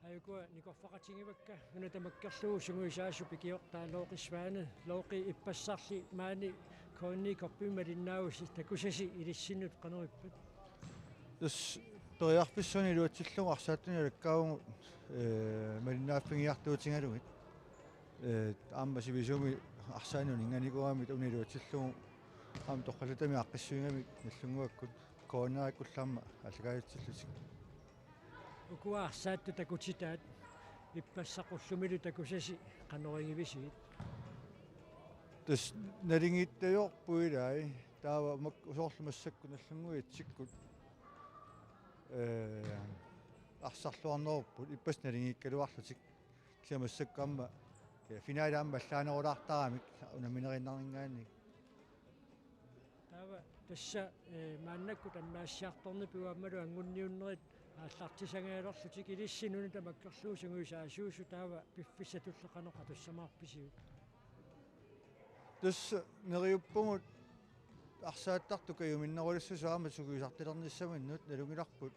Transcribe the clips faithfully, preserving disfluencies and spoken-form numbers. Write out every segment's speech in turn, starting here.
Aajukua nikorfaqatigivakka una tamakkerlugu sungiusaasut pikiortaa Looqi Svane. Looqi, ippassarli maani K N I Cup-imi malinnaavusi takusasi ilissinnut qanoq ippat? Tassa periarfissuarni iluatsillugu arsaattunik alakkaavugut, ee, malinnaaffigiartuutigalugit. Ee, aamma sivisuumik arsaannik uninnganikuugamik una iluatsillugu aamma torrallatami aaqqissuigamik Nagdlunguakkut K N R-ikkullu aamma aallakaatitsillutik. Ukua arsaattut takutitaat ippassaq ullumilu takusasi qanoq igivisigit? Tassa naligiittajorput ilai, taava mak-, soorlu massakkut Nagdlunguit etsikkut, ee, arsarluarnerupput ippassaq naligiikkaluarlutik. Kisianni massakkut aamma, ee, finale aamma allaanerulaartaramik unammineriinnarninngaanniit. Taava tassa, ee, maannakkut annaassiartornikkut aammalu anguniunnerit aallartisangaalerlutik, ilissi una tamakkerlugu sungiusaasuusut taava piffissatulli qanoq atussamaarpisiuk? Tassa neriuppugut arsaattartut kajuminnerulissusaat aamma sungiusartalernissaminnut. Nalunngilarput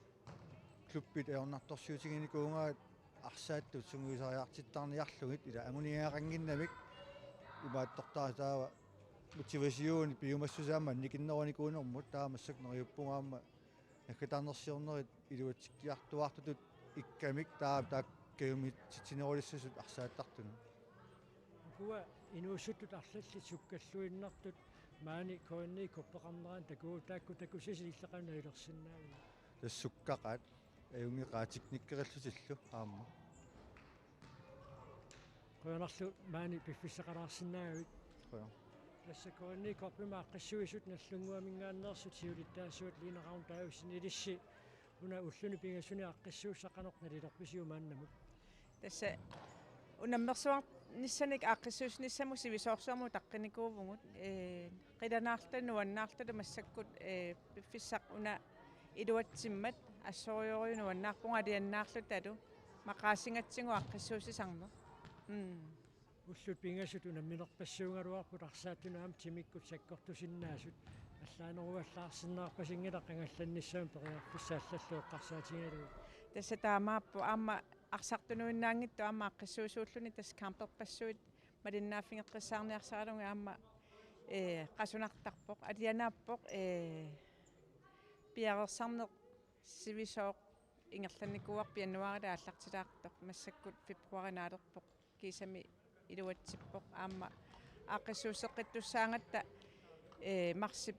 klubbit ajornartorsiutiginikuugaat arsaattut sungiusariartittarniarlugit, ila anguniagaqannginnamik imaattortaa taava motivationi piumassusaa aamma annikinnerunikkuunermut. Taava massakkut neriuppugut aamma naggataarnersiornerit iluatsikkiartuaartutut ikkamik taava taakku kajumitsitsinerulissusut arsaattartunut. Ukua inuusuttut arlallit sukkalluinnartut maani K N I Cup-eqarnerani takuuk, taakku takusasi illit qanoq nalilersinnaaviuk? Tassa sukkaqaat, ajunngeqaat, teknikkerillutillu aamma. Qujanarlu maani piffissaqalaarsinnaagavit. Qujan. Tassa K N I Cup-imi aaqqissuisut Nagdlunguaminngaanneersut siulittaasuat Line Ravn Davidsen, ilissi una ulluni pingasuni aaqqissuussaq qanoq nalilerpisiuk maannamut? Tassa unammersuarnissanik aaqqissuussinissamut sivisoorsuarmut utaqqinikuuvugut, ee, qilanaarluta nuannaarluta massakkut, ee, piffissaq una iluatsimmat assorujussuaq nuannaarpugut alianaarlutalu maqaasigatsigu aaqqissuussisarneq. Mm. Ullut pingasut unamminerpassuugaluarput arsaattunut aamma timikkut sakkortusinnaasut, allaaneruallaarsinnaarpasinngilaq angallannissamut periarfissaq allallu eqqarsaatigalugu. Tassa taamaappoq, aamma arsartunuinnaanngitsoq aamma aaqqissuisuulluni tassa kamperpassuit malinnaaffigeqqissaarniarsaralugit aamma, ee, qasunartarpoq, alianaappoq, ee, piareersarneq sivisooq ingerlannikuuarput januaarip aallartilaartoq, massakkut februaari naalerpoq, kiisami iluatsippoq, aamma aaqqissuusseqqittussaagatta, ee, marsip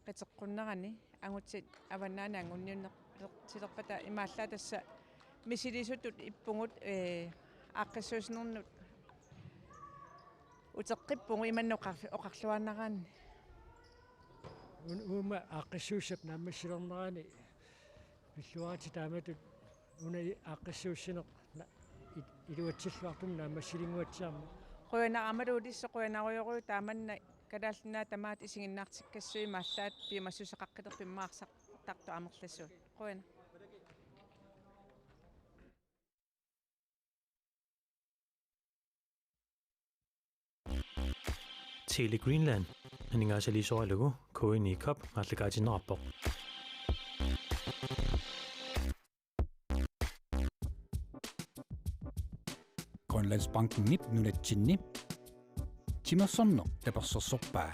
qiteqqunnerani angutit avannaani anguniunnertilerpata imaallaat tassa misilisutut ippugut, ee, aaqqissuussinermut uteqqippugut imannak oqar-, oqarluaannaraanni. Un-, uuma aaqqissuussap naammassilernerani pilluaritsi taamatut una i-, aaqqissuussineq na-, i-, iluatsilluartumik naammassilinnguatsiarmat. Qujanaq aammalu ilissi qujanarujussuaq taamanna Kalaallit Nunaat tamaat isiginnaartikkassuit imaallaat piumassuseqaqqilerput immaqa arsartartut amerlasuut. Qujanaq. Tele Greenland aningaasaliisoralugu K N I Cup aallakaatinneqarpoq. Grønlandsbankenip nunatsinni timersorneq tapersersorpaa.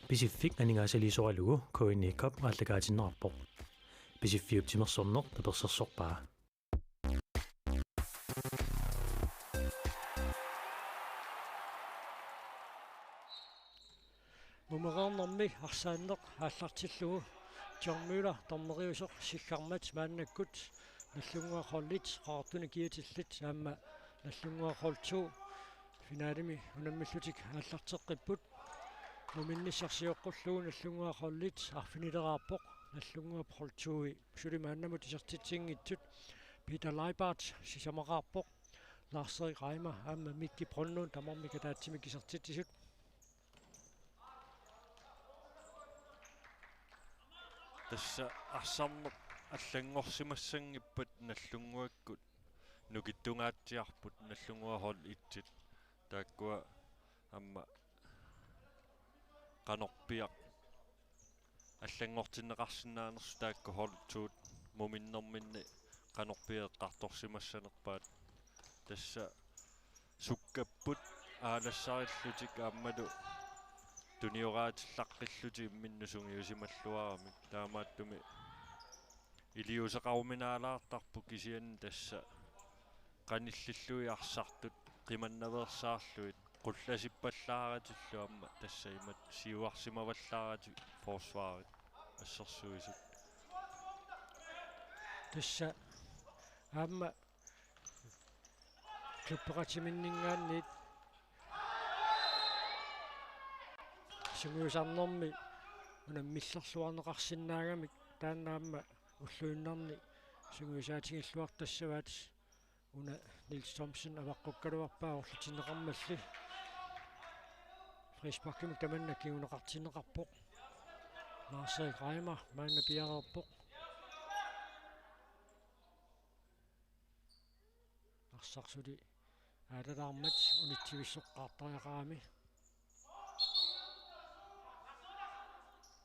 Pisiffik aningaasaliisoralugu K N I Cup aallakaatinneqarpoq. Pisiffiup timersorneq tapersersorpaa. Mumereernermi arsaanneq aallartillugu John Møller dommeriusoq siggarmat maannakkut Nagdlunguaq holdit Qaqortuni kiatillit aamma Nagdlunguaq hold to finalemi unammillutik aallarteqqipput. Muminnissaq sioqqullugu Nagdlunguaq holdit arfinileraarpoq Nagdlunguap hold to-i suli maannamut isertitsinngitsut. Peter Leibart sisamaqaarpoq. Lars-Erik Reimer aamma Mikki Brønlund tamarmik ataatsimik isertitsisut. Tassa arsarneq allanngorsimassanngippat Nagdlunguakkut nukittungaatsiarput Nagdlunguaq hold et-it. Taakkua aamma qanorpiaq allanngortinneqarsinnaanersoq taakku hold to-t muminnerminni qanorpiaq eqqartorsimassanerpaat. Tassa sukkapput aalassarillutik aammalu tunioraatsillaqqillutik imminnut sungiusimalluaramik. Taamaattumik iliuuseqaruminaalaartarput kisianni tassa qanillillugit arsartut qimannaveersaarlugit qullasippallaaratillu aamma tassa imatut siuarsimavallaaratik forsvarit assersuisut. Tassa aamma klubbeqatiminninngaanniit sungiusarnermi unammillerluarneqarsinnaagamik taanna aamma ulluinnarni sungiusaatigilluartassavaat. Una Niels Thomsen avaqqukkaluarpaa orlutinneqarmalli. Frisparkimik tamanna kinguneqartinneqarpoq. Lars-Erik Reimer maanna piareerpoq. Arsaq suli aalalaarmat unitsivissoqqaartariaqarami.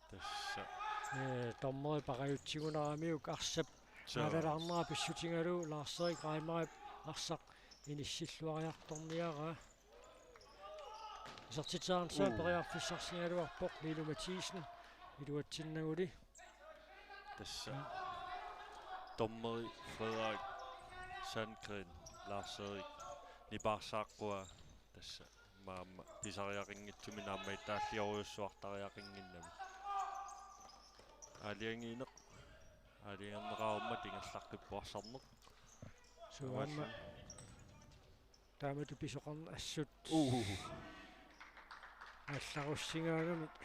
Tassa. Ee, dommeri parajutsigunaramiuk arsap. Suu. Aalalaarnera pissutigalugu Lars-Erik Reimerip arsaq inissilluariartorniaraa. Isertitseriarnissaa. Uu. Periarfissarsigaluarpoq Lino Mathisen iluatsinnaguli. Tassa dommeri Frederik Sandgren, Lars-Erik nipaarsaaqquaa tassa maamma pisariaqanngitsumik naammagittaalliorujussuartariaqannginnami. Aalajangiineq, aalajangerneqarmat ingerlaqqippoq arsarneq. Suu, aamma. Taamatut pisoqarneq assut. Uu. Aallarussigaagamik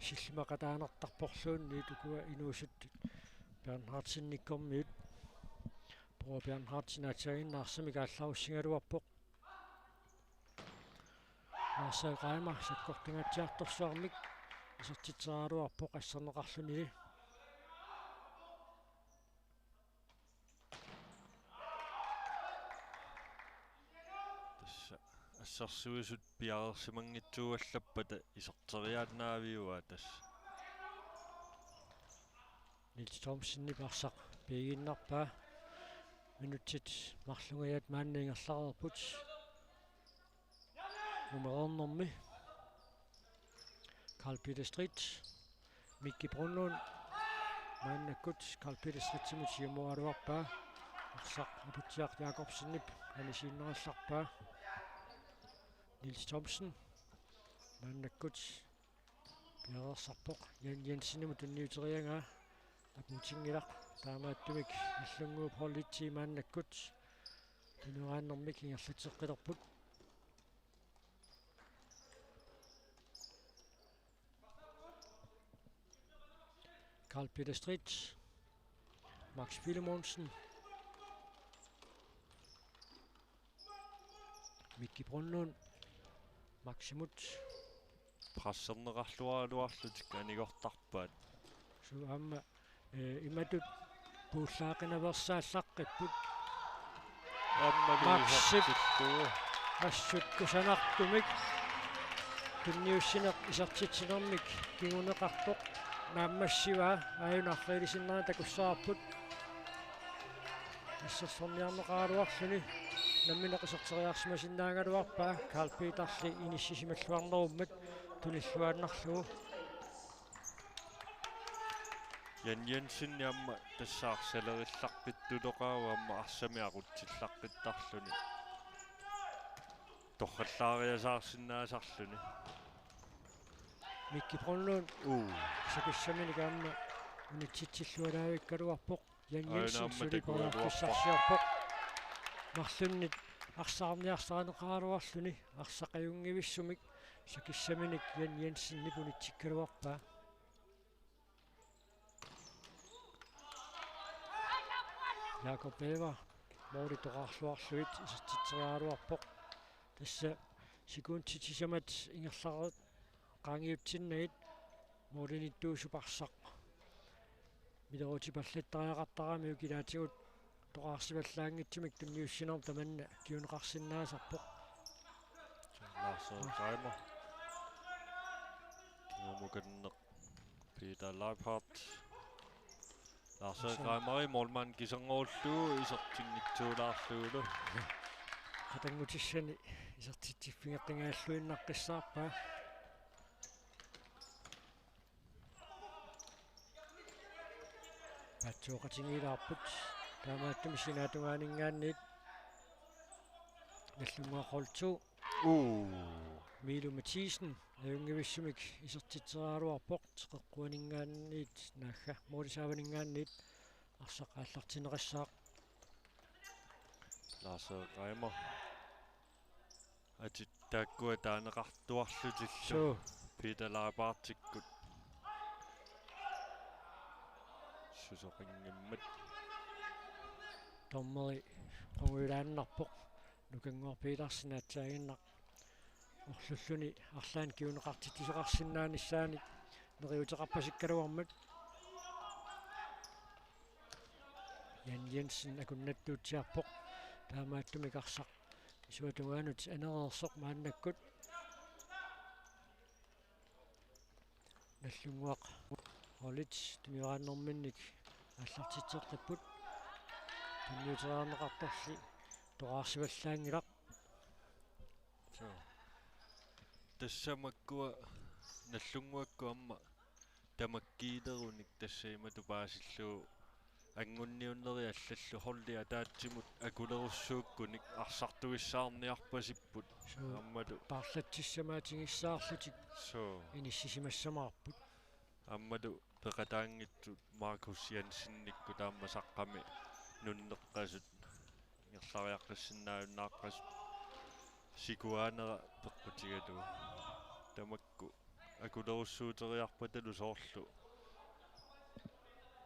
sillimaqataanartarporluunniit ukua inuusuttut Bernhardsenikkormiut. Bror Bernhardsen aatsaannguaq arsamik aallarussingaluarpoq. Lars-Erik Reimer sakkortungaatsiartorsuarmik isertitseriaraluarpoq asserneqarlunili. Tassa assersuisut piareersimanngitsuuallappata iserteriaannaaviuaa tassa. Niels Thomsenip arsaq piiginnarpaa. Minutsit marlunngajat maanna ingerlareerput. Umereernermi Karl Peter Street, Mikki Brunlund, maannakkut Karl Peter Streetimut siumooraluarpaa. Arsaq Aputsiaq Jakobsenip anisiinnerallarpaa. Niels Thomsen, maannakkut piareersarpoq. Jan Jensenimut tunniuteriaraa apuutinngilaq, taamaattumik Nagdlunguup hold et-i maannakkut tunioraanermik ingerlatseqqilerput. Karl Peter Street, Max Filemonsen, Mikki Brunlund, Maximut. Presserneqarluaraluarlutik anigortarpaat. Suu, aamma, ee, imatut puullaaqinaveersaallaqqippoq. Aamma Maxip isertittugu. Assut kusanartumik tunniussineq isertitsinermik kinguneqartoq naammassivaa, aajuna arriilisinnera takussavarput. Assersorniarneqaraluarluni nammineq iserteriarsimasinnaagaluarpaa, Karl Peterli inissisimalluarnerummat tunilluaannarlugu. Jan Jensen aamma tassa arsalerillarpittutoqaaq aamma arsamik aqutsillaqqittarluni. Torrallaariasaarsinnaasarluni. Mikki Brunlund. Uu. Sakissaminik aamma unitsitsillualaavikkaluarpoq. Jan Jensen. Aajuna aamma suli takugaluarpoq. Periarfissarsiorpoq. Marlunnit arsaarniarsarineqaraluarluni arsaq ajunngivissumik sakissaminik Jan Jensenip unitsikkaluarpaa. Jakob Weber, måli toqqarluarlugu isertitseriaraluarpoq. Tassa sekundit sisamat ingerlareersoq qaangiutsinnagit målinittuusup arsaq mileruutipallattariaqartaramiuk ilaatigut toqqaarsivallaanngitsumik tunniussinermut tamanna kinguneqarsinnaasarpoq. Lars-Erik Reimer. Kingumukanneq. Peter Leibhardt. Lars-Erik Reimer, målmand kiserngorullugu isertinngitsuulaarlugulu. Qatanngutissani isertitsiffigeqqinngilluinnaqqissaarpaa. Paatsooqatigiilaarput. Taamaattumik sinaatungaaninngaanniit Nagdlunguaq hold to. Uu. Miilu Mathiesen ajunngivissumik isertitseriaraluarpoq, teqeqquaninngaanniit, naagga, moorisaavaninngaanniit arsaq aallartinneqassaaq. Lars-Erik Reimer. Atit taakkua taaneqartuarlutillu. Suu. Peter Leibhardtikkut. Susoqanngimmat. Dommeri qungujulaannarpoq. Nukannguaq Petersen aatsaannguaq orlulluni arlaannik kinguneqartitsisoqarsinnaanissaanik neriuteqarpasikkaluarmat. Jan Jensen akunnattuutsiarpoq. Taamaattumik arsaq isuata tungaanut anereersoq maannakkut. Nagdlunguaq holdit tunioraannerminnik aallartitseqqipput. Tunniuteriarneqartorli toqqaarsivallaanngilaq. Suu. Tassa makkua Nagdlunguakkut aamma tamakkiilerunik tassa imatut paasillugu angunniunneri allallu holdit ataatsimut akulerussuukkunik arsartuissaarniarpasipput. Suu. Aammalu paarlatsissamaatigissaarlutik. Suu. Inissisimassamaarput. Aammalu peqataanngitsut Markus Jensenikkut taama saqqami nunneqqasut ingerlariaqqissinnaajunnaaqqasut sikuaanera peqqutigalugu. Tamakku akulerussuuteriarpatalu soorlu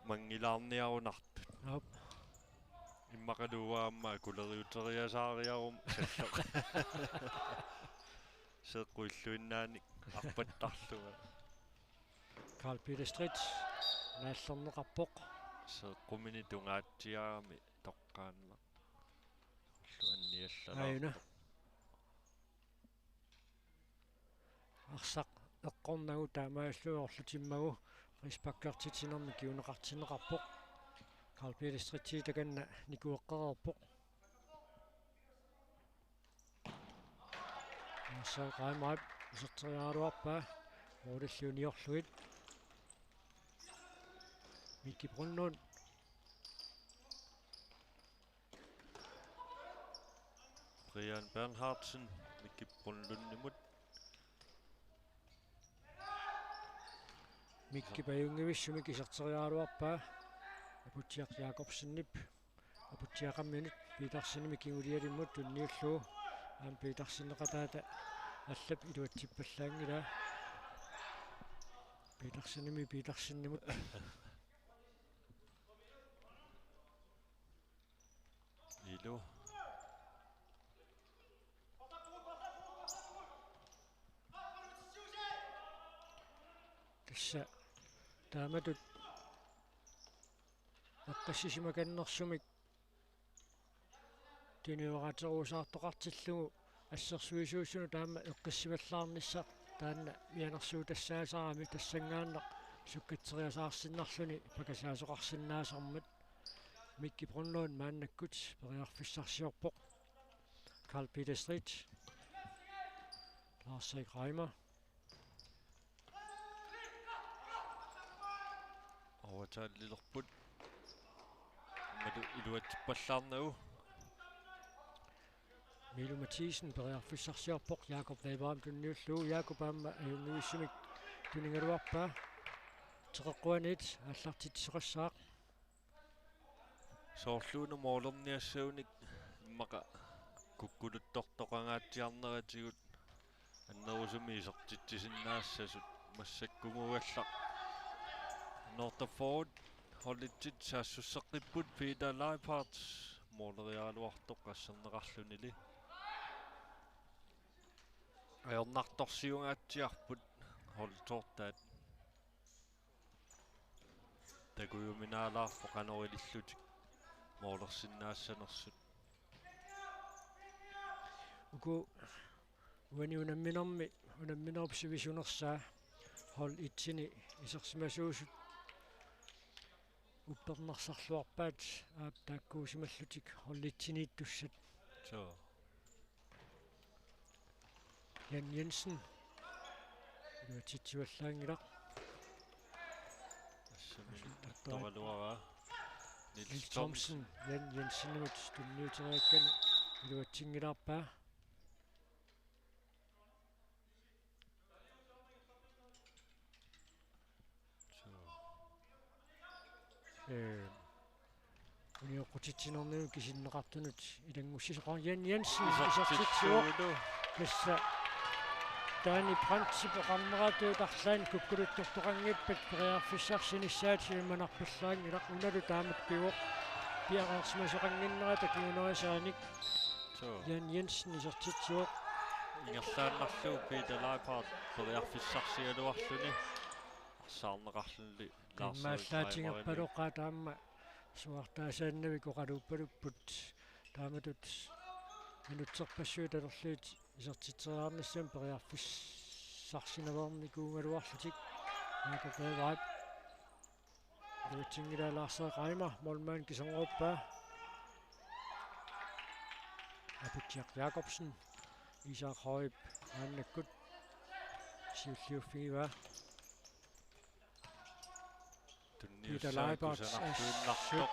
manngilaarniarunartut. Aap. Immaqalu uanga aamma akuleriuteriasaariaruma salloq. Seeqqut illuinnaanik arpattarlunga. Carl Peter Strid naallerneqarpoq. Seeqqumini tungaatsiarami toqqaannaq. Ullu anniallalaarpoq. Aajuna. Arsaq eqqornagu taamaalilluni orlutimmagu frisparkertitsinermi kinguneqartinneqarpoq. Carl Peter Stridip takanna nikueqqereerpoq. Marcel Reimer iserteriaraluarpaa. Målillu uniorlugit. Mikki Brønlund. Brian Bernhardsen, Mikki Brønlundimut. Mikkip ajunngivissumik iserteriaraluarpaa. Aputsiaq Jakobsenip. Aputsiaqarminut Petersenimit kingulialimmut tunniullugu. Aamma Peterseneqataata allap iluatsippallaanngilaa. Petersenimit Petersenimut. Ilu. Tassa taamatut eqqissisimakannersumik tuniorateruusaartoqartillugu assersuisuusunut taama eqqissivallaarnissaq taanna mianersuutassaasarami tassanngaannaq sukkatseriasaarsinnarluni pakasaasoqarsinnaasarmat. Mikki Brønlund maannakkut periarfissarsiorpoq. Carl Peter Strid. Lars-Erik Reimer. Overtallilerput. Aammalu iluatsippallaarnagu. Miilu Mathiesen periarfissarsiorpoq Jakob Weberimut tunniullugu. Jakob aamma ajunngivissumik tunigaluarpaa. Teqeqquaniit aallartitsisoqassaaq. Soorlu una målerniassagunik immaqa kukkuluttortoqangaatsiarneratigut annerusumik isertitsisinnaassasut massakkumuugallaq. Norderford holditsit saassusseqqipput, Peter Leibhardt måleriaraluartoq qasserneqarlunili. Ajornartorsiungaatsiarput holdtoortaat. Takujuminaalaarpoq qanoq ilillutik målersinnaassanersut. Uku uani unamminermi, unamminerup sivisunersaa Hold et-ini isersimasuusut uppernarsarluarpaat, aap, taakkuusimallutik hold et-iniittussat. Suu. Jan Jensen. Iluatsitsivallaanngilaq. Assami Assuuttartoraluaraa. Niels Niels Thomsen. Thomsen. Jan Jensenimut tunniuteriakkani iluatsinngilaarpaa. Suu. Ee, unioqqutitsinermut kisinneqartunut ilanngussisoqarpoq. Jan Jensen isertitsivoq. Isertitsivoq. Tassa Dani Brandtip oqarneratuut arlaanni kukkuluttortoqanngippat periarfissarsinissaat siummanarpallaanngilaq, unalu taamatut pivoq piareersimasoqannginnerata kingunerisaanik. Suu. Jan Jensen isertitsivoq. Ingerlaannarlugu Peter Leibhardt periarfissarsigaluarluni. Arsaarneqarluni Lars Erik Reimerimik. Qimmaallaatigerpaloqaat aamma suartaasaannavik oqaluuppalupput. Taamatut minutserpassuit talerluit isertitseriarnissamut periarfissarsinaveernikuugaluarlutik. Jakob Vevaip. Iluatsinngilaa Lars Erik Reimer, målmand kiserngorpaa. Aputsiaq Jakobsen, Isak Højp maannakkut siulliuffigivaa. Tunniussaat Peter Leibhardt kusanarluinnartoq.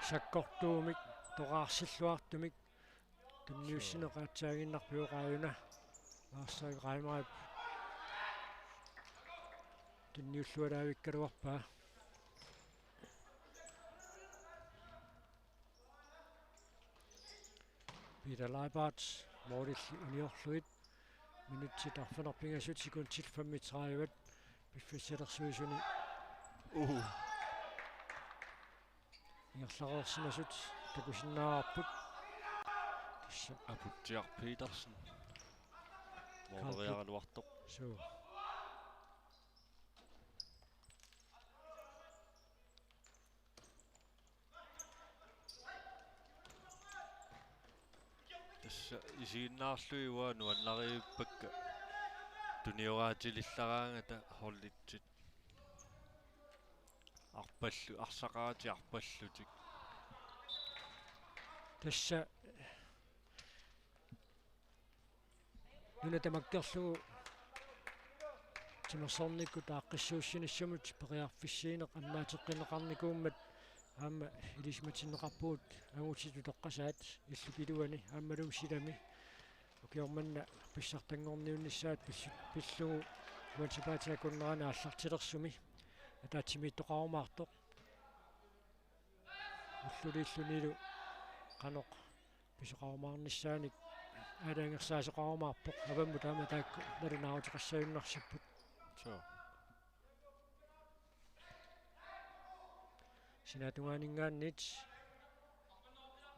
Assut sakkortuumik, toqaarsilluartumik. Tunniussineq aatsaaginnarpoq, aajuna Lars Erik Reimerip tunniullualaavikkaluarpaa. Peter Leibhardt målilli uniorlugit minutsit arfineq-pingasut sekundit femogtredive piffissalersuisuni. Uh. Ingerlareersimasut takusinnaavarput. Tassa Aputsiaq Petersen. Karl Mooriaraluartoq. Suu. Tassa isiginnaarlugit uanga nuannarivippakka tunioraatilillaraangata hold et-it. Arpallu-, arsaqaratik arpallutik. Tassa nuna tamakkerlugu timersornikkut aaqqissuussinissamut periarfissiineq ammaateqqinneqarnikuummat aamma ilisimatinneqarpugut angutit utoqqasaat illup iluani aammalumi silami. Ukioq manna pissartanngorniunnissaat pillu-, pillugu uani sapaatip akunnerani aallartilersumi ataatsimiittoqarumaartoq. Ullulillunilu qanoq pisoqarumaarnissaanik aalajangersaasoqarumaarpoq, avammut aamma taakku nalunaaruteqassajunnarsippput. Suu. Sinaatungaaninngaanniit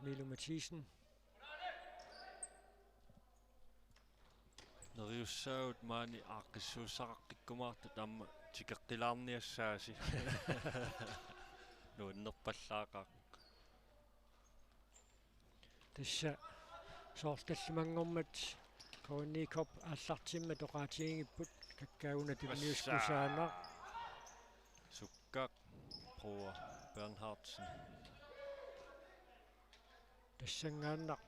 Milo Mathiesen. Neriussaagut maani aaqqissuussaqaqqikkumaartut aamma tikeqqilaarniassaasi. Nuannerpallaaqaaq. Tassa soorlu tallimanngormat K N I Cup aallartimmat oqaatigigipput, Kakkaak una tunniussaaq. Tassa kusaanaq. Sukkaq Bror Bernhardsen. Tassanngaannaq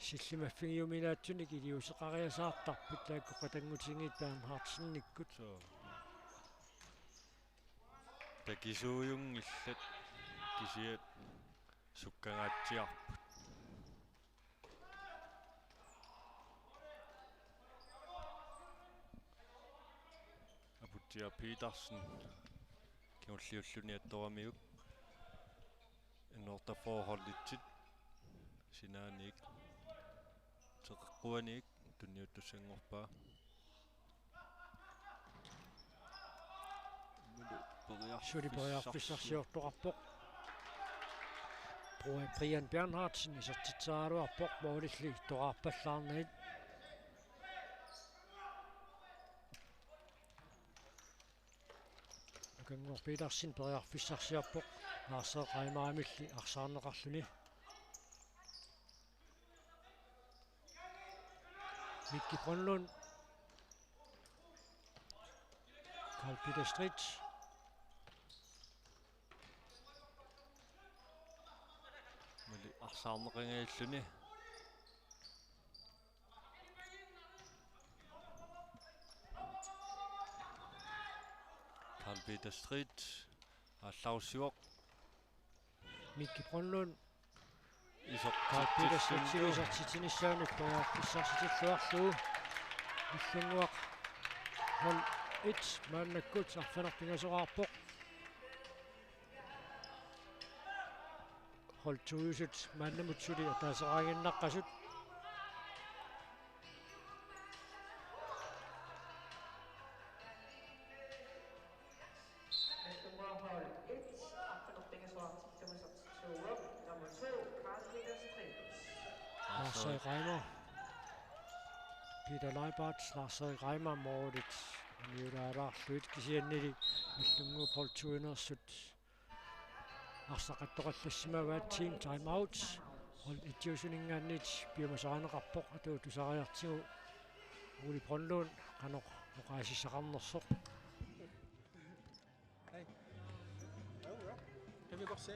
sillimaffigiuminaatsunik iliuuseqariasaartarput taakku qatanngutigiit Bernhardsenikkut. Suu. Takisuujunngillat kisiat sukkangaatsiarput. Aputsiaq Petersen kingulliulluni attoramiuk. N otteogfyrre hold et-it sinaaniit teqeqquaniit tunniuttussanngorpaa. Suli periarfissarsiortoqarpoq. Bru-, Brian Bernhardsen isertitseraluarpoq målilli toqaarpallaarnagit. Akanngor Petersen periarfissarsiorpoq. Lars Reimerimilli arsaarneqarluni. Mikki Brønlund. Carl Peter Street. Mali arsaarneqanngilluni. Carl Peter Street. Aallarussivoq. Mikki Brønlund. Isertitsillugu. Carl Peter Street isertitsinissaanut periarfissarsitilluarlugu. Nagdlunguaq hold et maannakkut arfineq-pingasoraarpoq. Hold to-sut maannamut suli ataaseraannginnaqqasut. Nummer hold et, arfineq-pingasoraartut tamassi to, nummer to, Carl Peter Street. Lars Erik Reimer. Peter Leibert, Lars Erik Reimer målit aniulaalaarlugit kisiannili Nagdlunguup hold to-ineersut arsaqattoqallassimavaat. Team timeout. Hold et-iusuninngaanniit piumasarineqarpoq, atuutusariartigu Ole Brønlund qanoq oqaasissaqarnersoq. Hej. Kan vi godt se?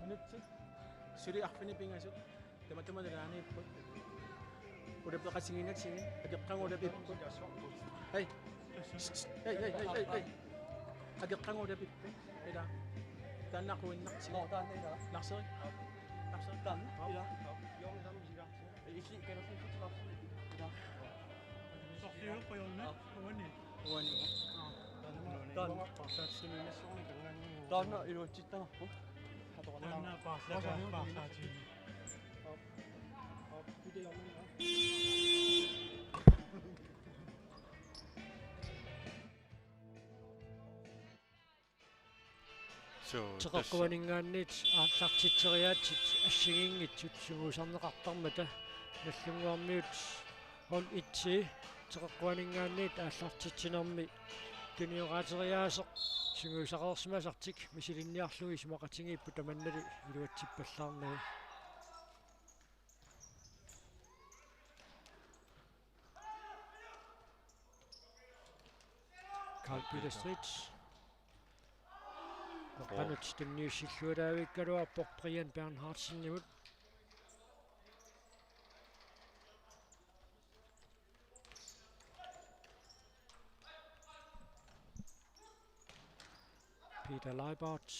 Minut til. Suli arfineq-pingasut. Tamatuma nalaaniipput. Ulapeqatigiinnatsigu. Akeqqagu ulapipput. Hej. Hej, hej, hej, hej, hej. Akeqqagu ulapipput. Ila. Taanna quinnartigu. Nå, taanna ila. Lars Erik. Lars Erik. Taanna ila. Isi, kan du sige, ila. Sorliuppajorna, uani. Uani. Taanna. Taanna iluatsittagarput. Taanna paarlaa-, paarlaatigineq. Suu, tassa. Teqeqquaninngaanniit aallartitseriaatsit assigiinngitsut sungiusarneqartarmata Nagdlunguarmiut hold et-i Teqeqquaninngaanniit aallartitsinermi tunioqaateriaaseq sungiusareersimasartik misilinniarlugit isumaqatigiipput tamannali iluatsippallaarnagu. Carl Peter Street. Qanoq tunniussilluaraavikkaluarpoq Brian Bernhardsenimut. Peter Leibert.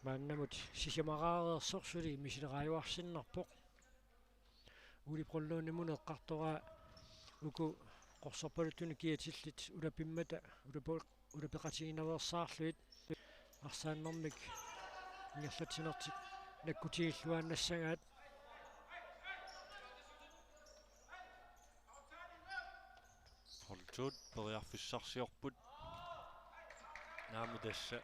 Maannamut sisamaraareersoq suli misileraajuarsinnarpoq. Ole Brønlundimut eqqartoraa uku qorsorpaluttunik kiatillit ulapimmata ulape-, ulapeqatigiinnaveersaarlugit arsaannermik ingerlatsinertik nakkutigilluaannassagaat. Hold to-t periarfissarsiorput. Naamik tassa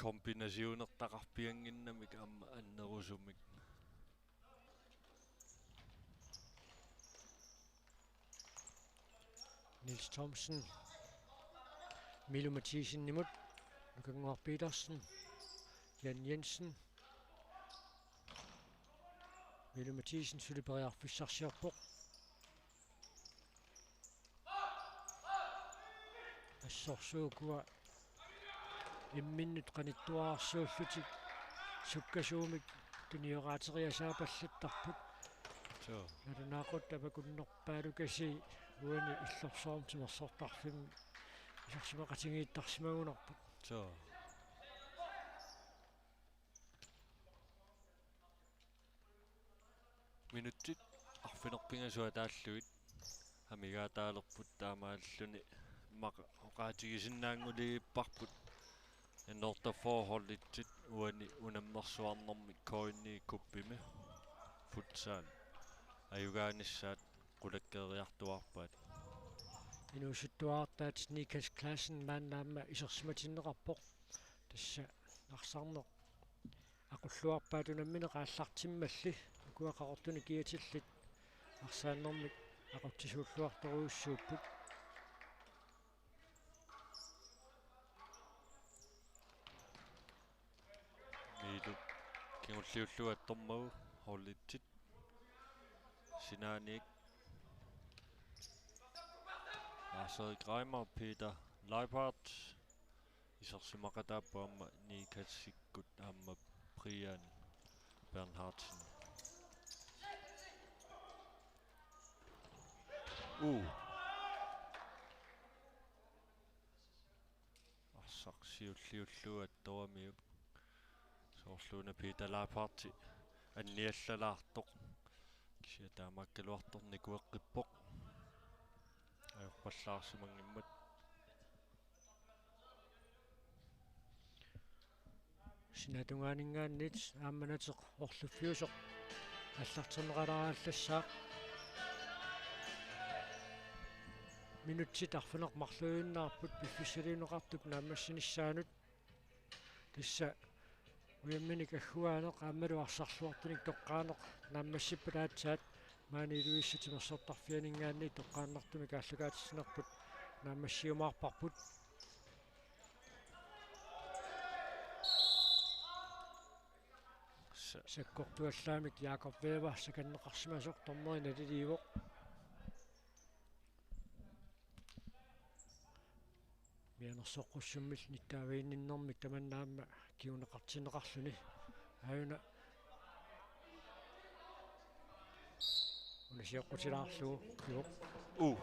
kombinationertaqarpiannginnamik aamma annerusumik. Niels Thomsen. Milu Mathisen-imut. Nukannguaq Petersen. Jan Jensen. Milu Mathisen suli periarfissarsiorpoq. Assorsuukkua imminnut qanittuararsuullutik sukkasuumik tunioqaateriasaapallattarput. Suu. Nalunaaqutaq avakunnerpaalukasii uani Illorsuarmi timersortarfimmi isersimaqatigiittarsimagunarput. Suu. Minutsit arfineq-pingasut ataallugit amigaataalerput, taamaalilluni immaqa oqaatigisinnaanngulipparput. N otteogfyrre hold et-it uani unammersuarnermi K N I Cupimi futsal ajugaanissaat qulakkeeriartuaarpaat. Inuusuttuartaat Nikas Klassen maanna aamma isersimatinneqarpoq. Tassa arsarneq aqulluarpaat unammineq aallartimmalli, ukua qaqortunik kiatillit arsaannermik aqutsisuulluartorujussuupput. Miilu kingulliullugu attormagu hold et-it. Sinaaniit Frederik Reimer, Peter Leibhardt, isersimaqataapput aamma Nikasikkut aamma Brian Bernhardsen. Uu. Arsaq siulliullugu attoramiuk. Soorluuna Peter Leibhardt anniallalaartoq. Kisianni taamaakkaluartoq nikueqqippoq. Ajorpallaarsimanngimmat. Sinaatungaaninngaanniit aamma nateq orluffiusoq aallarterneqalaarallassaaq. Minutsit arfineq-marluinnaapput piffissaliunneqartup naammassinissaanut. Tassa ujamminik agguaaneq aammalu arsarluartunik toqqaaneq naammassippat aatsaat maani Ilulissat timersortarfianinngaanniit toqqaannartumik aallakaatitsinerput naammassiumaarparput. Sa- Sakkortuallaamik Jakob Weber sakanneqarsimasoq dommeri naliliivoq. Mianersoqqussummik nittaavinninnermik tamanna aamma kinguneqartinneqarluni. Aajuna una sioqqutilaarlugu kivoq. Uh.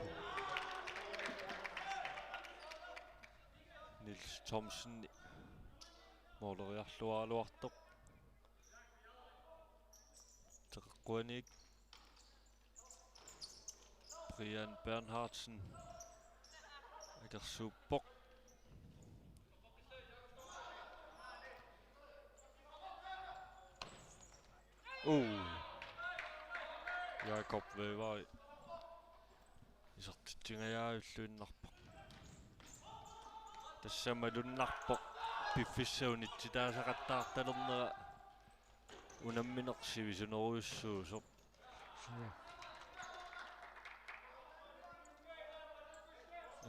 Niels Thomsen mooleriarluaraluartoq. Teqeqquanik Brian Bernhardsen akersuuppoq. Uu. Jakob Weber isertitsingajaavilluinnarpoq. Tassa malunnarpoq piffissap unitsitaasaqattaartalernera unammineq sivisunerujussuusoq. Suu.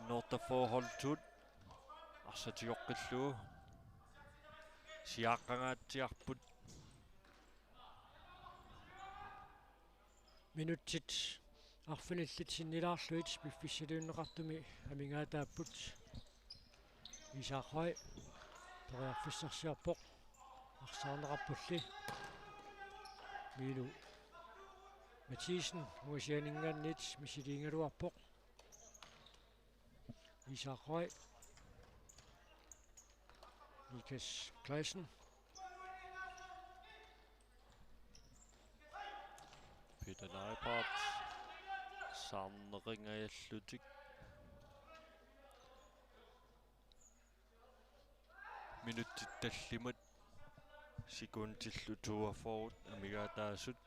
N otteogfyrre holdtut arsaq tigoqqillugu siaaqqangaatsiarput. Minutsit arfinillit sinnilaarlugit piffissaliunneqartumi amigaataapput. Isak Høy periarfissarsiorpoq. Arsaarneqarpulli. Miilu Mathisen ungasianinngaanniit misiliigaluarpoq. Isak Høy. Nikas Clausen. Peter Leibhardt. Saarneqingajallutik. Minutsit tallimat sekundillu toogfyrre amigaataasut.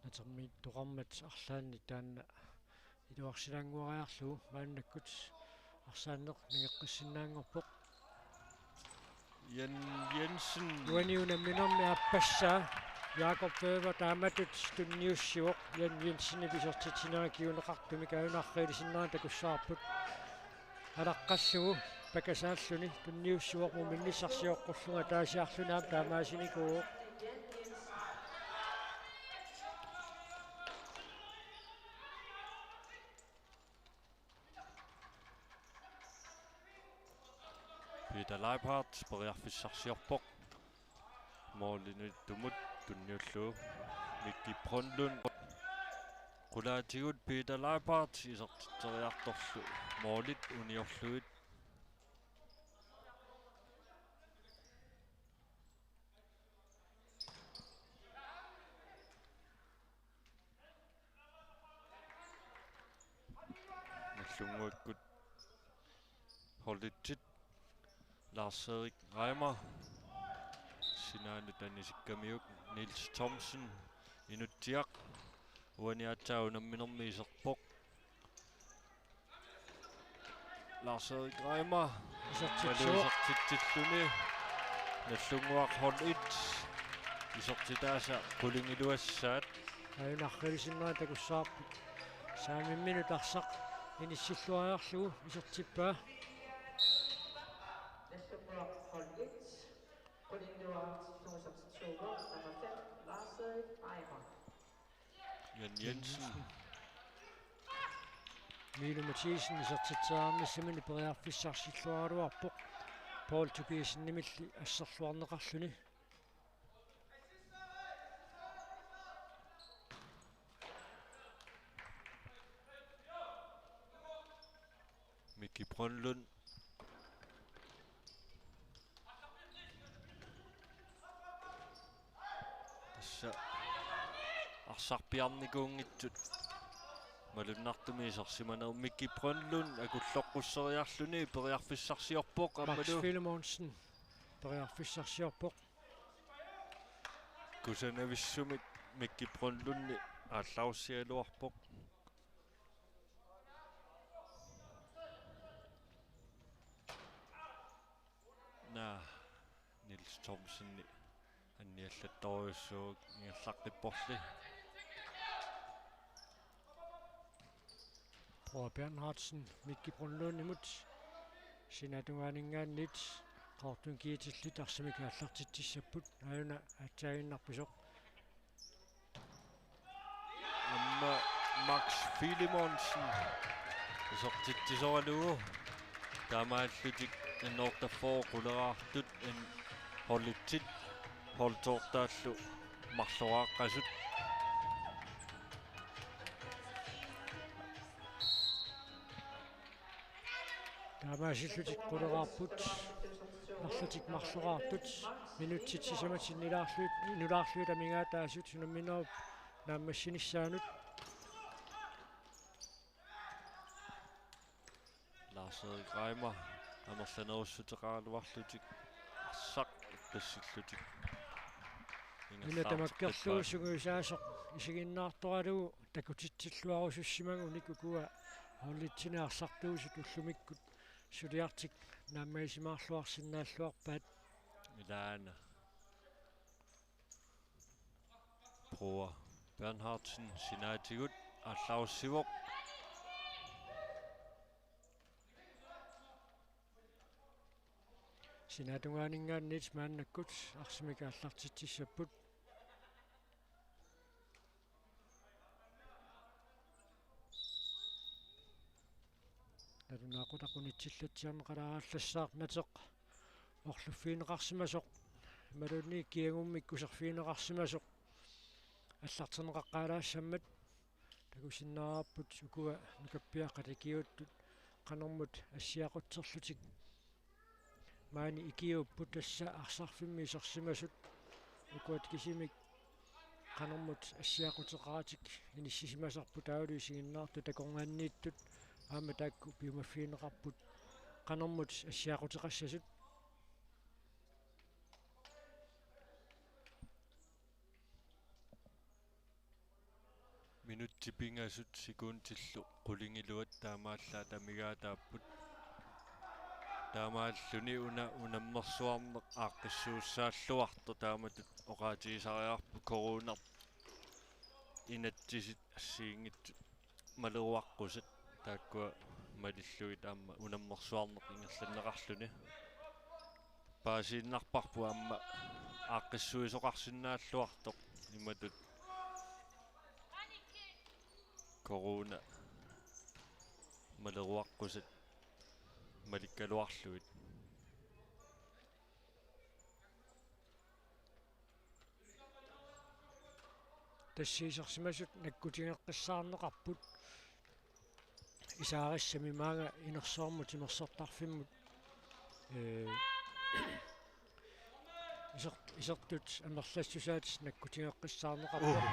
Natermiittoqarmat arlaannik taanna iluarsilaannguariarlugu maannakkut arsaanneq nangeqqissinnaanngorpoq. Jan Jensen. Uani unamminermi aappassaa Jakob Weber taamatut tunniussivoq. Jan Jensenip isertitsinera kinguneqartumik aajuna arriilisinnera takussavarput. Alaqqallugu pakasaalluni tunniussivoq, muminnissaq sioqqullunga ataasiarluni aamma taamaasinikuuvoq. Peter Leibhardt periarfissarsiorpoq. Målimiittumut tunniullugu Mikki Brønlund. Qulaatigut Peter Leibhardt isertitseriartorlu målit uniorlugit. Nagdlunguakkut holditsit. Lars-Erik Reimer sinaanut anisikkamiuk. Niels Thomsen, Inutsiaq, uani aatsaat unamminermi iserpoq. Lars-Erik Reimer. Isertitsivoq. Malu isertitsilluni. Nagdlunguaq hold et isertitaasa qulingiluassaat. Aajuna arriilisinnera takussavarput. Saamimminut arsaq inissilluariarlugu isertippaa. Nagdlunguaq hold et. Qulingiluat nummer seksogtyve, nummer fem, Lars-Erik Reimer. Jan Jensen. Miilu Mathiesen isertitseriarnissamini periarfissarsilluaraluarpoq. Paul Tobiassenimilli asserluarneqarluni. Miki Brønlund. Tassa arsarpiarnikuunngitsut malunnartumik isersimaneq. Miki Brønlund akulloqqusseriarluni periarfissarsiorpoq. Max aammalu Filemonsen periarfissarsiorpoq. Kusanavissumik Miki Brønlundi aallarussigaluarpoq. Naa, Niels Thomsen anniallattorujussuuvoq ingerlaqqipporli. Broa Bernhardsen Miki Brønlundimut. Sinaatungaaninngaanniit Qaqortumi G-tillit arsamik aallartitsissapput. Aajuna aatsaaginnarpisoq. Aamma Max Filemonsen isertitsisoralugu. Taamaallutik N otteogfyrre quleraartut, N holditsit, holdtoortaallu marloraaqqasut. Taamaasillutik quleraarput, marlutik marloraartut, minutsit sisamat sinnilaarlugit, inulaarlugit amigaataasut unamminerup naammassinissaanut. Lars-Erik Reimer amerlanerussuteqaraluarlutik arsaq eqqissillutik. Una tamakkerlugu sungiusaasoq isiginnaartoralugu takutitsilluarusussimagunik ukua holditsinik arsartuusut ullumikkut suliartik naammagisimaarluarsinnaalluarpaat. Ilaana. Broa Bernhardsen sinaatigut aallarussivoq. Sinaatungaaninngaanniit maannakkut arsamik aallartitsissapput. Nalunaaqutaq unitsillatsiarneqalaagallassaaq, Nateq orluffigineqarsimasoq imaluunniit kiagummik kuserfigineqarsimasoq allarterneqaqqaalaassammat. Takusinnaavarput ukua nukappiaqqat ikiuuttut qanormut assiaqutserlutik. Maani ikiuupput, tassa arsarfimmi isersimasut. Ukuat kisimik qanormut assiaquteqaratik inissisimasarput taavalu isiginnaartut akornanniittut, aamma taakku piumaffigineqarput qanormut assiaquteqassasut. Minutsit pingasut sekundillu qulingiluat taamaallaat amigaataapput. Taamaalluni una unammersuarneq aaqqissuussaalluartoq taamatut oqaatigisariaqarpoq, coronap inatsisit assigiinngitsut maleruaqqusat taakkua malillugit aamma unammersuarneq ingerlanneqarluni. Paasiinnarparput aamma aaqqissuisoqarsinnaalluartoq imatut corona maleruaqqusat malikkaluarlugit. Tassa isersimasut nakkutigeqqissaarneqarput. Isaarissami maanga inersuarmut timersortarfimmut, ee, isert-, isertut amerlassusaat nakkutigeqqissaarneqarpoq.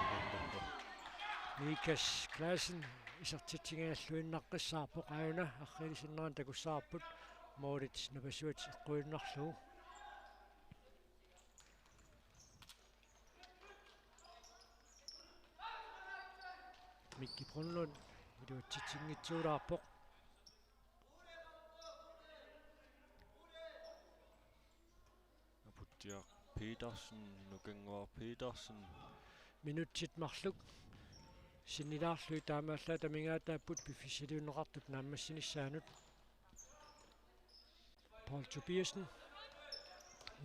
Nikas Clausen isertitsigigalluinnaqqissaarpoq, aajuna arriilisinnerani takussavarput, målit napasuat eqquinnarlugu. Mikki Brønlund iluatsitsinngitsuulaarpoq. Aputiaq Petersen, Nukannguaq Petersen. Minutsit marluk sinnilaarlugit taamaallaat amigaataapput piffissaliunneqartup naammassinissaanut. Paul Tobiassen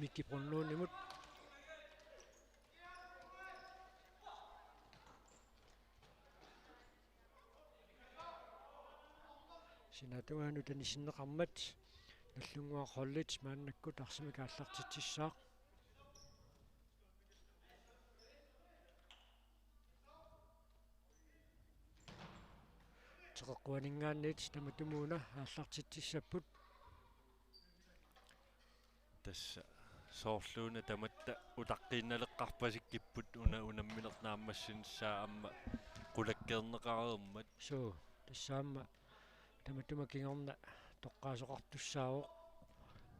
Mikki Brønlundimut. Kinatungaanut anisinneqarmat Nagdlunguaq holdit maannakkut arsamik aallartitsissaaq. Teqeqquaninngaanniit tamatumuuna aallartitsissapput. Tassa soorluuna tamatta utaqqiinnaleqqarpasikkipput una unammineq naammassinissaa aamma qulakkeerneqareermat. Suu, tassa aamma tamatuma kingorna toqqaasoqartussaavoq.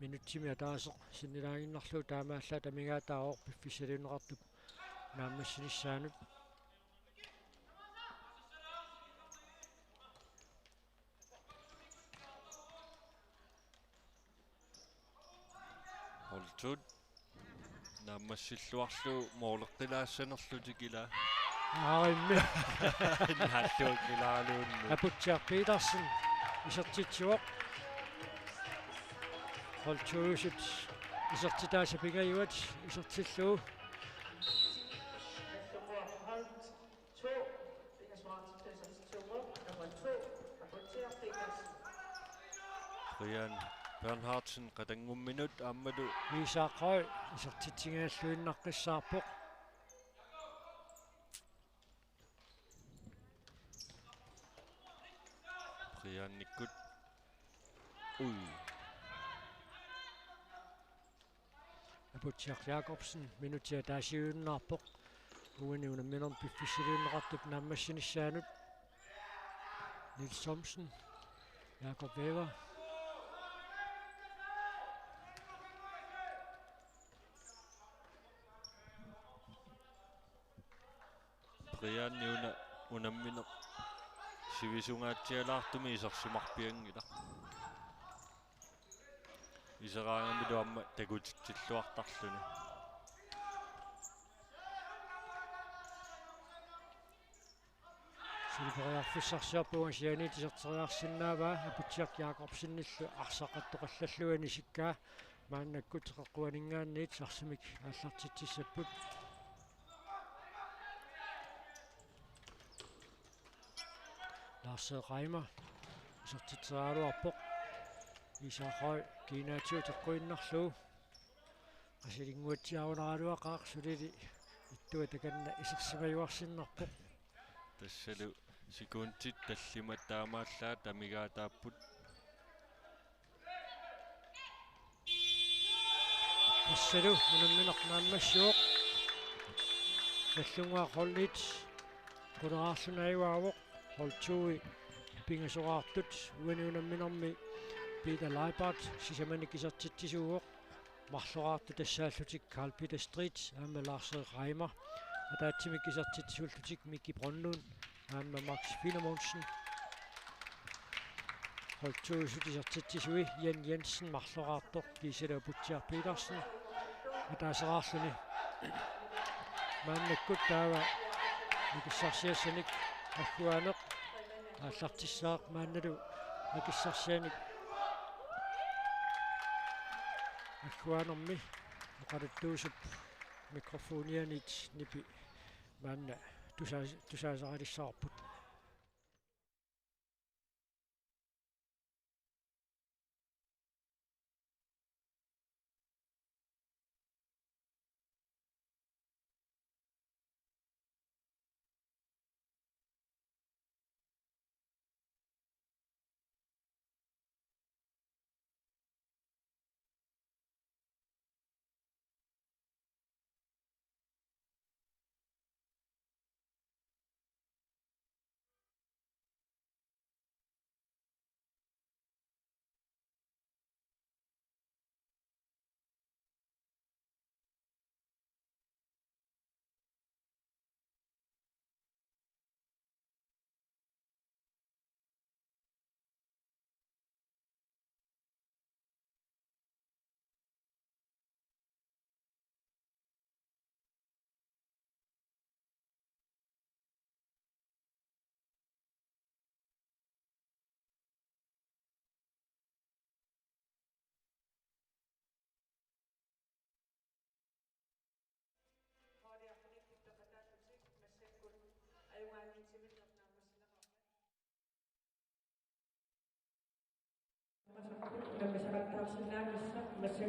Minutsimik ataaseq sinnilaaginnarlugu taamaallaat amigaataavoq piffissaliunneqartup naammassinissaanut. Holdit naammassilluarlugu mooleqqilaassanerlutik ila. Aarimmi. Naalluakkilaaraluunniit. Aputsiaq Petersen isertitsivoq. Holdit isertitaasa pingajuat isertillugu. Brian Bernhardsen qatanngumminut aammalu Isak Høy isertitsigigalluinnaqqissaarpoq. Brianikkut. Ui. Aputsiaq Jakobsen minutsit ataasiuinnarpoq. Uani unamminermi piffissaliunneqartup naammassinissaanut. Niels Thomsen. Jakob Weber. Brianni una unammineq sivisungaatsialaartumik isersimarpianngilaq. Iseraangamilu aamma takutitsilluartarluni. Suli periarfissarsiorpoq sianiit iserteriarsinnaavaa Aputsiaq Jakobsenillu arsaq attoqallallugu anisikkaa. Maannakkut teqeqquaninngaanniit arsamik aallartitsissapput. Lars Reimer isertitseriaraluarpoq. Isak Høy kiinaatsigut eqquinnarlugu. Qasilinnguatsiarunaraluaqaaq sulili ittua takanna isersimajuarsinnarpoq. Tassalu sekundit tallimat taamaallaat amigaataapput. Tassalu unammineq naammassivoq. Nagdlunguaq holdit quleraarluni ajugaavoq. Hold to-i pingasoraartut uani unamminermi Peter Leibert sisamanik isertitsisuuvoq. Marloraartut tassaallutik Carl Peter Street aamma Lars Reimer. Ataatsimik isertitsisullutik Miki Brønlund aamma Max Filemonsen. Hold to-sut isertitsisui Jan Jensen marloraartoq kiisalu Aputsiaq Petersen. Ataaseraarluni. Maannakkut taava nakissarsiassanik agguaaneq aallartissaaq maannalu nakissarsianik agguaanermi oqaluttuusup mikrofonianit nipi maanna tusaa-, tusaasaqalissavarput.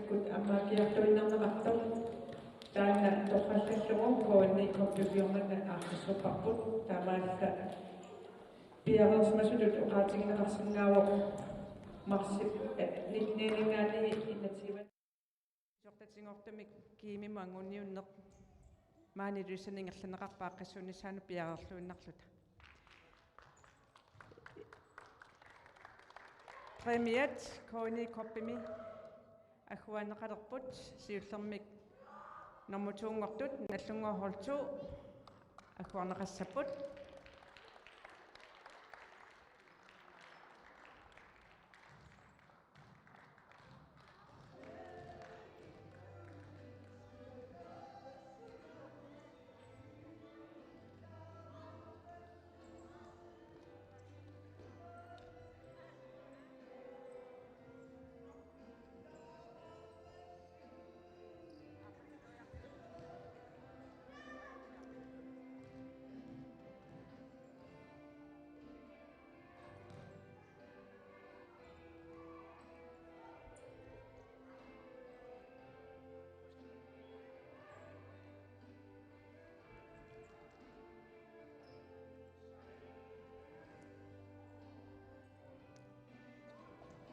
Kut ammaakkiartuinnarneqartoq taanna torrallallugu K N I Cup-iup ukiormanna aaqqissuupparput, taamaallaat piareersimasutut oqaatigineqarsinnaavoq marsip, eh, nitteningaanniit enogtyve. Sortatigortumik Kiimimut anguniunneq maani Ilulissani ingerlanneqarpoq aaqqissuunnissaanut piareerluinnarluta. Præmiat K N I Cup-imi agguaanneqalerput, siullermik nummer to-nngortut Nagdlunguaq hold to agguarneqassapput.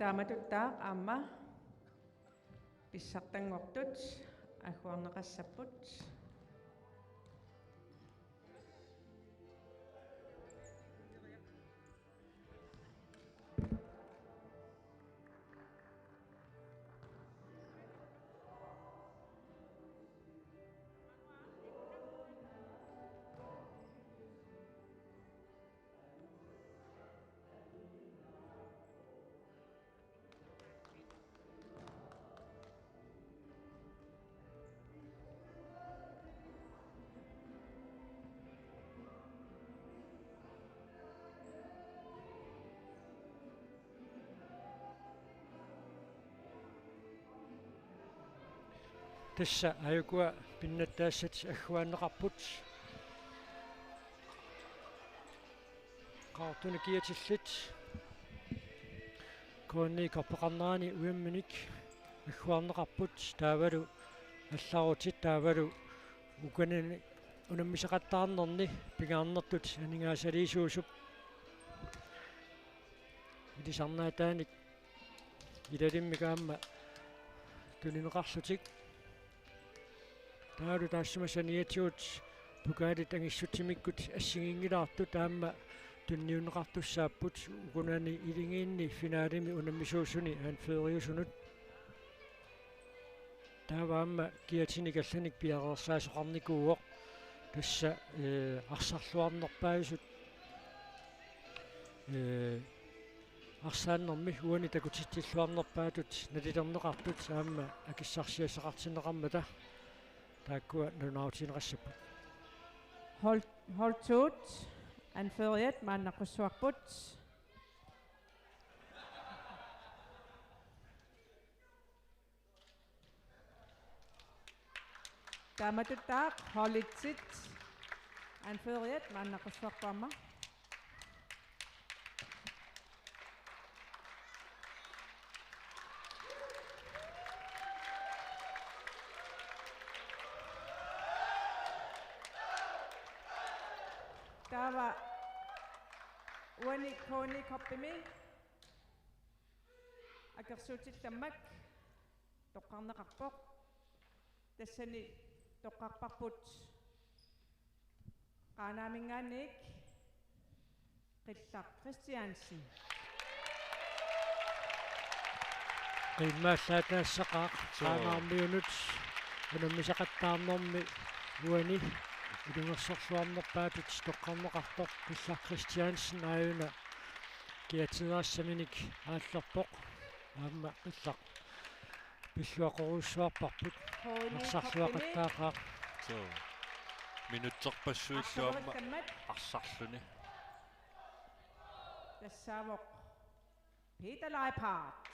Taamatuttaaq aamma pissartanngortut agguarneqassapput. Tassa aajukua pinnattaassat agguaanneqarput. Qaqortunik kiatillit K N I Cup-eqarnerani ujamminik agguarneqarput, taavalu allarutit taavalu ukanani unammisaqattaarnerni pingaarnertut aningaasaliisuusup ilisarnaataanik ilalimmik aamma tunineqarlutik. Taavalu taassuma saniatigut pokaalit angissutsimikkut assigiinngilaartut aamma tunniunneqartussaapput ukunani iligiinni finaalimi unammisuusuni anføriusunut. Taava aamma kiatinik allanik piareersaasoqarnikuuvoq. Tassa, eh, arsarluarnerpaasut, eh, arsaannermi uani takutitsilluarnerpaatut nalilerneqartut aamma akissarsiassaqartinneqarmata taakkua nalunaarutigineqassapput. Hold, hold to-t anføreriat maannaqqussappapput. Taamatuttaaq hold et-it anføreriat maannaqqussappapput aamma. Taava uani K N I Cup-imi akersuutillammak toqqarneqarpoq. Tassani toqqarparput Qaanaaminngaanniit Qillaq Christiansen. Qiimmaallaataassaqaaq. Suu. Qaanaarmiunut unammisaqattaarnermi uani ilungersorluarnerpaatut toqqarneqartoq Qillaq Christiansen aajuna kiatinneqassaminik aallerpoq. Aamma Qillaq pilluaqqorujussuarparput. K N I Cup-imi. Arsarluaqattaaqaaq. Suu. Minutserpassuillu aamma arsarluartammat arsarluni. Tassaavoq Peter Leiphardt.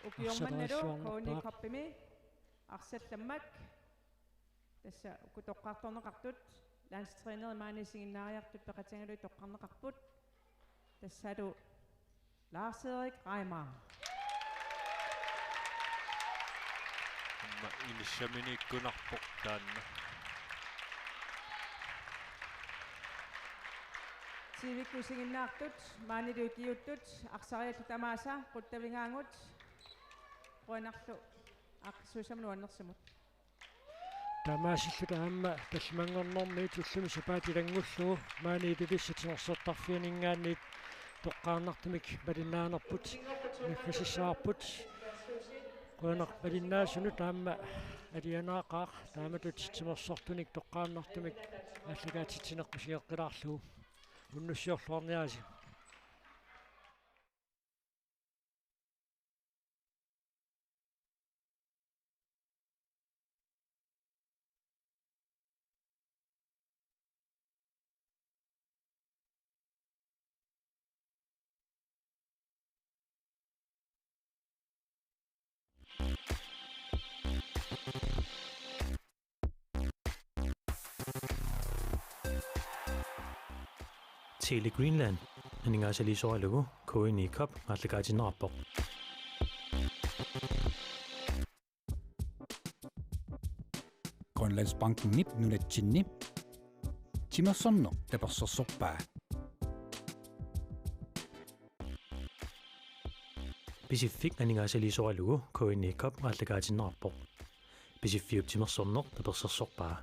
Ukiormannalu arsarluarnerpaaq. K N I Cup-imi arsallammak. Tassa uku toqqartorneqartut Dansetrænerit maani isiginnaariartut peqatigalugit toqqarneqarput. Tassalu Lars-Erik Reimer. Aamma inissaminiikkunarpoq taanna. T V-kkut isiginnaartut maanilu ikiuuttut arsariallu tamaasa quttavigaagut. Qujanarlu aaqqissuussamut nuannersumut. Taamaasilluta aamma tallimanngornermi ullumi sapaatip ilanngullugu maani Ilulissat timersortarfianinngaanniit toqqaannartumik malinnaanerput naggasissavarput. Qujanaq malinnaasunut aamma alianaaqaaq taamatut timersortunik toqqaannartumik aallakaatitsineq misigeqqilaarlugu. Unnussiorluarniarisi. Tele Greenland aningaasaliisoralugu K N I Cup aallakaatinneqarpoq. Grønlandsbankenip nunatsinni timersorneq tapersersorpaa. Pisiffik aningaasaliisoralugu K N I Cup aallakaatinneqarpoq. Pisiffiup timersorneq tapersersorpaa.